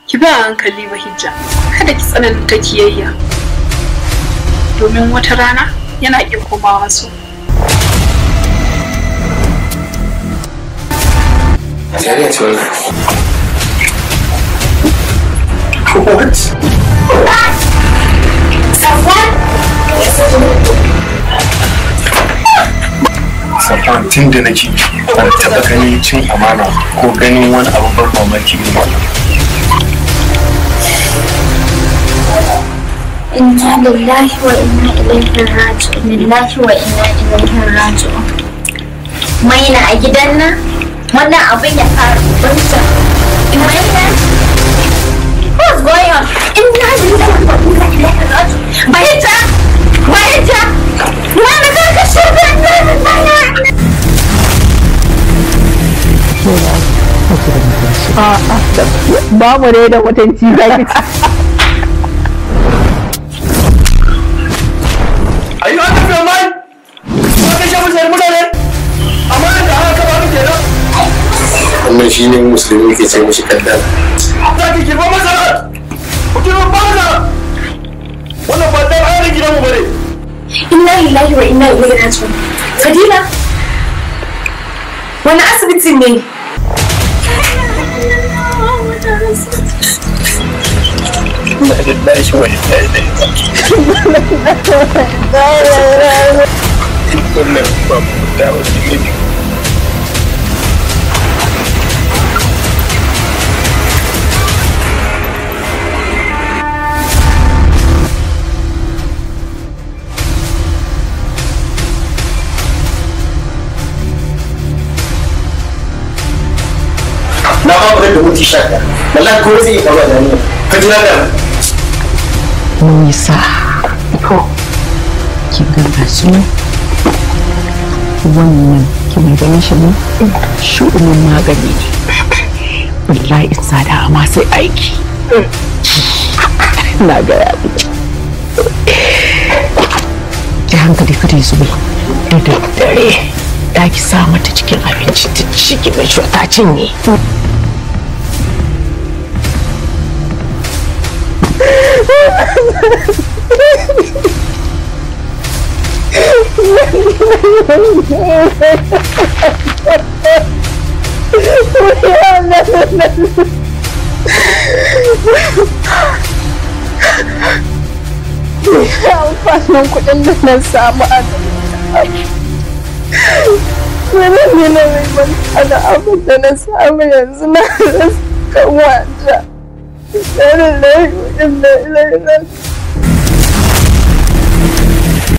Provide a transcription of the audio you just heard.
Ki ba hankali Bahijja, kada ki tsananta kiyayya. Domin wata rana yana iya komawa so. What? Safwan? Safwan, tun da nake ban taɓa ganin cin amana ko ganin wani abu ban mamaki irin wannan. Inna lillahi wa inna ilaihi raji'un. Lillahi wa inna ilaihi raji'un. Maina a gidan nan wannan abin ya fara bunta. Maina, what's going on? Inna lillahi wa inna ilaihi raji'un. Bahijja! Bahijja! Wani ka kashe ba mu ne da mutunci zaki. Are you out of your mind? Ba ka sha mutane mutane? Amma da haka ba mu kenan. Wannan shi ne musulmi ke ce mishi kaddara. Za ki girma masara! Ku girma masara! Wannan ba dan ainihin gidanmu ba ne. Inna lillahi wa inna ilaihi raji'un. Fadila? Wani asibiti ne? Inna lillahi wa inna ilaihi raji'un. Wannan ba mu da wani ne. Na ba ku da minti 11. Wallahi ko zai iya faruwa da ni. Ka jira da mun yi sa'a. To, kin ga gasu wannan kina ganin shi ne? Shu'umin magani ne. Wallahi in sada ma sai aiki. Na gaya miki. Ki hankali kada ya zube. Da daddare da ki sa mata cikin abinci ta ciki mai ta cinye. Amfanin kuɗin da na samu a nan ne na mai manta da abin da na samu yanzu na rasa kan wata. Inna lillahi wa inna ilaihi raji'un.